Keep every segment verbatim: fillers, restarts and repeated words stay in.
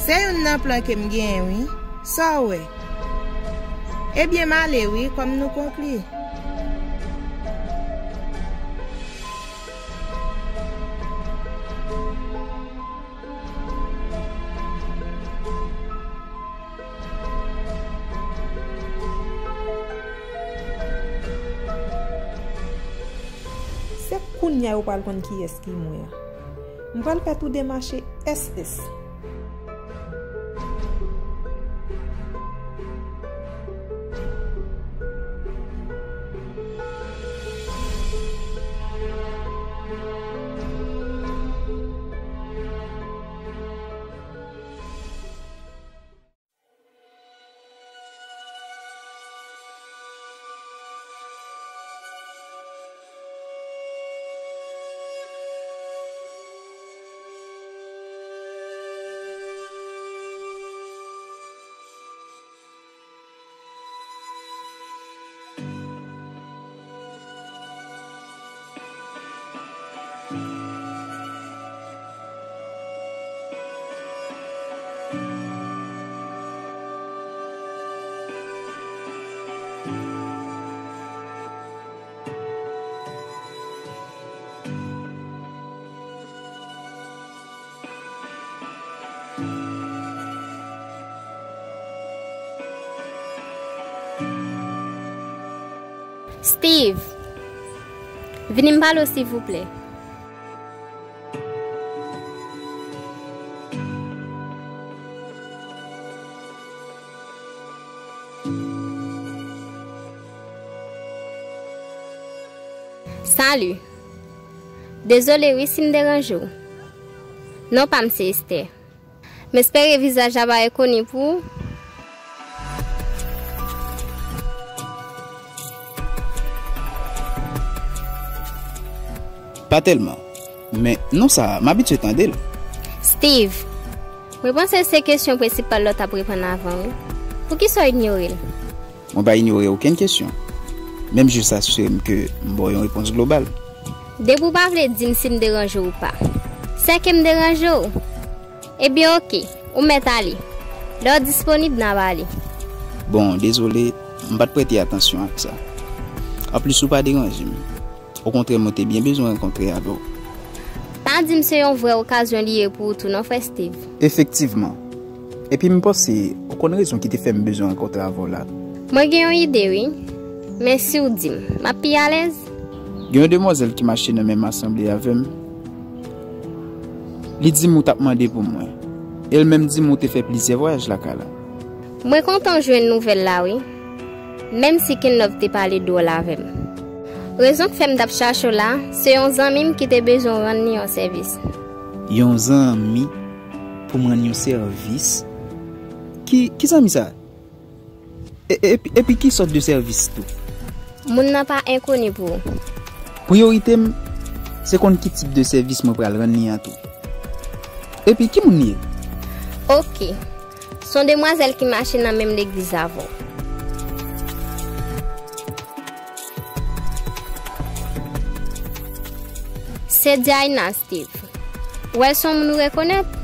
Se youn nan plan ke m genyen, wi. Sa w wè? Ebyen, m ale, wi, kòm nou konkli. Se kounye a yo pral konn kiyès ki mwen an. M pral fè tou demache S S. Steve, vini m pale w silvouplè. Salut. Dezole wi si m deranje w. Non pa m se Esther. M espere vizaj la pa enkoni pou ou. Pa tèlman. Men non sa a, m abitye tande l. Steve, mwen panse se kesyon prensipal la w t ap reponn avan wi. Poukisa w inyore l? Mwen pa inyore okenn kesyon. Men m jis asire m ke m ba w yon repons global. Depi w pa vle di m si m deranje w ou pa. Sèke m deranje w? Ebyen oke, ou mèt ale. Lè w disponib n a pale. Bon, dezole, m pa t prete atansyon ak sa. Anplis ou pa deranje m. Okontrè mwen te byen bezwen rankontre avè w. Pa di m se yon vrè okazyon li ye pou ou tou non frè Steve. Efektivman. Epi m panse ou konn rezon ki te fè m bezwen rankontre avè w la. Mwen gen yon ide wi. Men si w di m, m ap pi alèz. Gen yon demwazèl ki mache nan menm asanble avè m. Li di m ou t ap mande pou mwen. E l menm di m ou te fè plizyè vwayaj lakay la. Mwen kontan w jwenn nouvèl la wi. Menm si Kenlove te pale dwòl avè m. Rezon k fè m t ap chache w la, se yon zanmi m ki te bezwen w rann li yon sèvis. Yon zanmi pou m rann yon sèvis? Ki, ki zanmi sa? E, e, epi, epi ki sòt de sèvis tou? Moun nan pa enkoni pou ou. Priyorite m, se konn ki tip de sèvis mwen pral rann li an tou. Epi ki moun li ye? Oke. Se yon demwazèl ki mache nan menm legliz avè w. Se Diana, Steve. Ou wè l se yon moun ou rekonèt?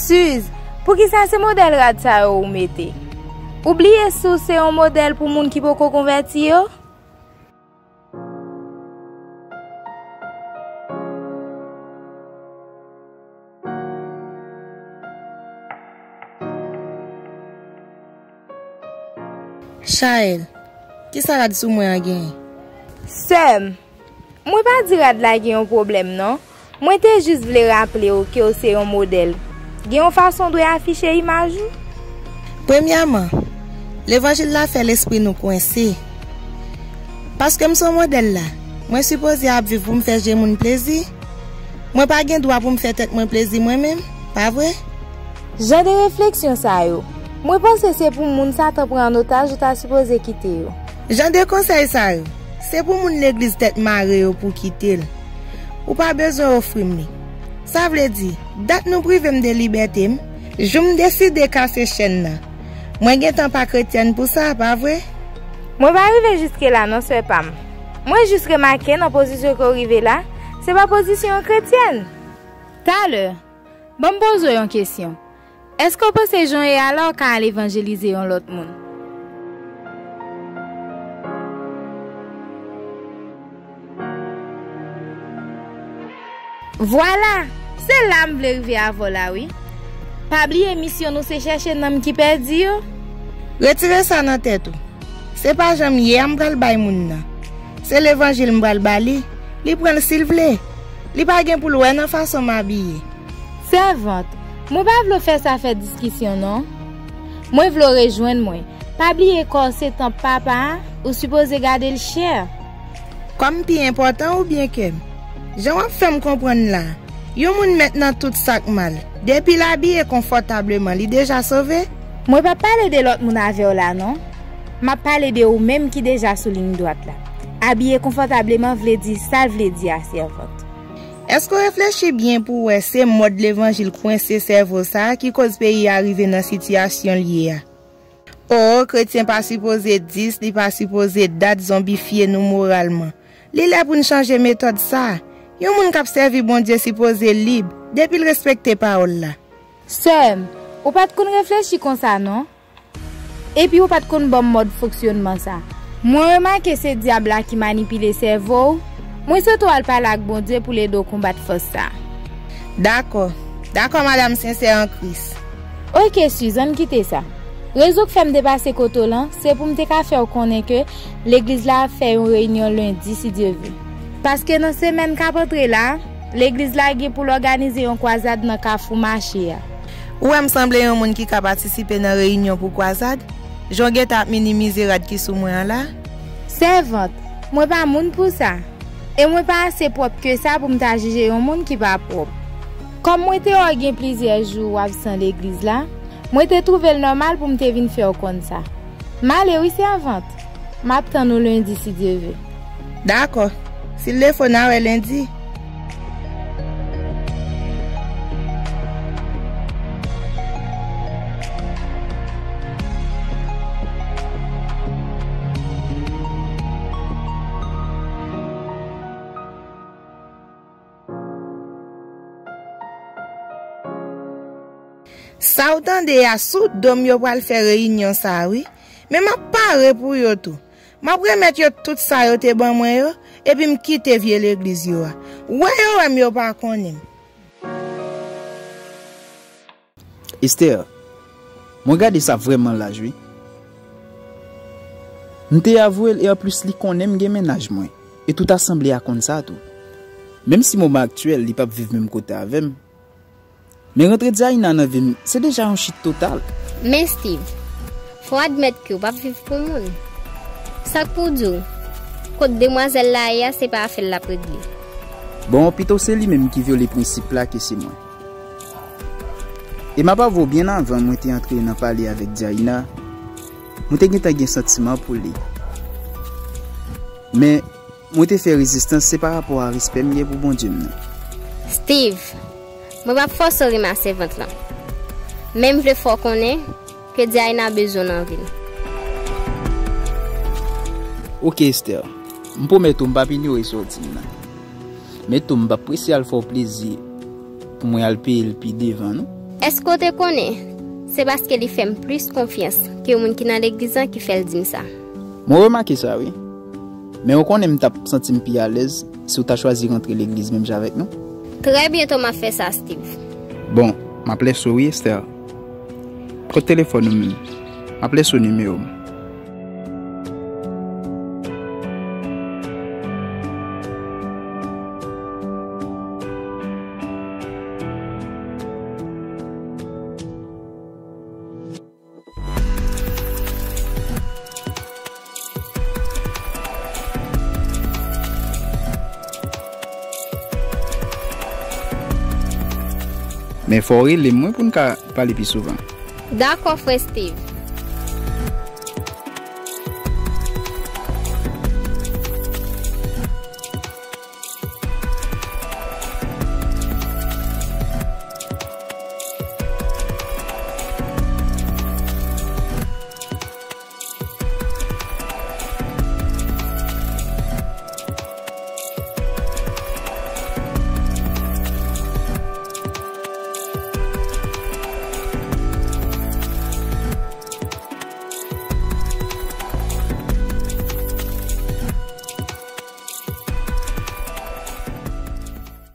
Suze, poukisa se modèl rad sa yo ou mete? Ou bliye si w se yon modèl pou moun ki poko konvèti yo? Chaël, kisa rad sou mwen an genyen? Sè m, mwen pa di rad la gen yon pwoblèm non. Mwen te jis vle raple w ke w se yon modèl. Gen yon fason w dwe afiche imaj ou. Premyèman, levanjil la fè lespri nou kwense. Paske m se yon modèl la, mwen sipoze ap viv pou m fè je moun plezi? Mwen pa gen dwa pou m fè tèt mwen plezi mwen menm, pa vre? Jan de refleksyon sa yo, mwen panse se pou moun Satan pran an otaj ou ta sipoze kite yo. Jan de konsèy sa yo, se pou moun legliz tèt mare yo pou kite l. Ou pa bezwen ofri m li. Sa vle di, dat nou prive m de libète m, jou m deside kase chèn nan. Mwen gentan pa kretyèn pou sa, pa vre? Mwen pa rive jiske la non, sè pa m. Mwen jis remake nan pozisyon ke w rive la, se pa pozisyon yon kretyèn. Talè, ban m poze w yon kesyon. Èske w panse jan w ye a la w ka al evanjelize yon lòt moun? Vwala! Se la m vle rive avè w la wi. Pa bliye misyon nou se chèche nanm ki pèdi yo. Retire sa nan tèt ou. Se pa jan m ye a m pral bay moun nan. Se levanjil m pral ba li. Li pran l si l vle. Li pa gen pou l wè nan fason m abiye. Sèvant, mwen pa vle w fè sa fè diskisyon non. Mwen vle w rejwenn mwen. Pa bliye kò w se tanp Papa a, ou sipoze gade l chè. Kò m pi enpòtan oubyen kè m? Jan w ap fè m konprann la, yon moun mèt nan tout sa k mal. Depi l abiye konfòtableman, li deja sove? Mwen p ap pale de lòt moun avè w la non. M ap pale de ou menm ki deja sou liy dwat la. Abiye konfòtableman vle di sa l vle di a, sèvant. Èske w reflechi byen pou w wè se mòd levanjil kwense sèvo sa a ki koz peyi a rive nan sitiyasyon l ye a? O, kretyen pa sipoze dis, li pa sipoze dat zonbifye nou moralman. Li lè pou n chanje metòd sa a. Yon moun k ap sèvi Bondye sipoze lib, depi l respekte pawòl la. Sè m, ou pa t konn reflechi konsa non. Epi ou pa t konn ban m mòd fonksyònman sa. Mwen remake se dyab la ki manipile sèvo w. Mwen swete w al pale ak Bondye pou l ede w konbat fòs sa. Dakò. Dakò, madanm sensè an Kris. Oke, Suze, ann kite sa. Rezon k fè m te pase kote w lan, se pou m te ka fè w konnen ke legliz la ap fè yon reyinyon lendi, si Dye vle. Paske nan semèn k ap antre la, legliz la gen pou l òganize yon kwazad nan Kafou Mache a. Ou wè m sanble yon moun ki ka patisipe nan reyinyon pou kwazad? Jan w gentan ap minimize rad ki sou mwen an la? Sèvant, mwen pa moun pou sa. E mwen pa ase pwòp ke sa pou m ta jije yon moun ki pa pwòp. Kòm mwen te wè w gen plizyè jou w absan legliz la, mwen te twouve l nòmal pou m te vin fè w konn sa. M ale wi, sèvant. M ap tann ou lendi, si Dye vle. Dakò. Si l defo, n a wè lendi. Sa w tande a, sou do m yo pral fè reyinyon sa a, wi. Men m ap pare pou yo tou. M ap remèt yo tout sa yo te ban mwen yo, epi m kite vye legliz yo a. Wè yo wè m, yo pa konnen m. Esther, mwen gade sa vrèman laj, wi. M te avwe l, e anplis li konnen m gen mennaj mwen, e tout asanble a konn sa tou. Menm si moman aktyèl li p ap viv menm kote avè m, men rantre Diana nan vi m, se deja yon chit total. Men Steve, fò w admèt ke w p ap viv pou moun. Sa k pou w di w, kot demwazèl la ye a, se pa afè l l ap regle. Bon, pito se li menm ki vyole prensip la ke se mwen. E m ap avwe w, byen avan mwen te antre nan pale avèk Diana, mwen te gentan gen santiman pou li. Men, mwen te fè rezistans, se pa rapò a respè m gen pou Bondye m nan. Steve, mwen p ap fòse w renmen a sèvant lan. Men m vle fè w konnen ke Diana bezwen w nan vi l. Oke, Esther. M pwomèt ou m p ap inyore sa w di m nan. Men tou, m p ap prese al fè w plezi pou mwen al peye l pi devan, non. Èske w te konnen se paske li fè m plis konfyans ke yon moun ki nan legliz lan ki fè l di m sa? Mwen remake sa, wi. Men ou konnen m t ap santi m pi alèz si w ta chwazi rantre legliz menm jan avèk nou. Trè byento m ap fè sa, Steve. Bon, m ap lèse w, wi, Esther. Kot telefòn ou menm? M ap lese w nimewo m. Men fò w rele m, wi, pou n ka pale pi souvan. Dakò, frè Steve.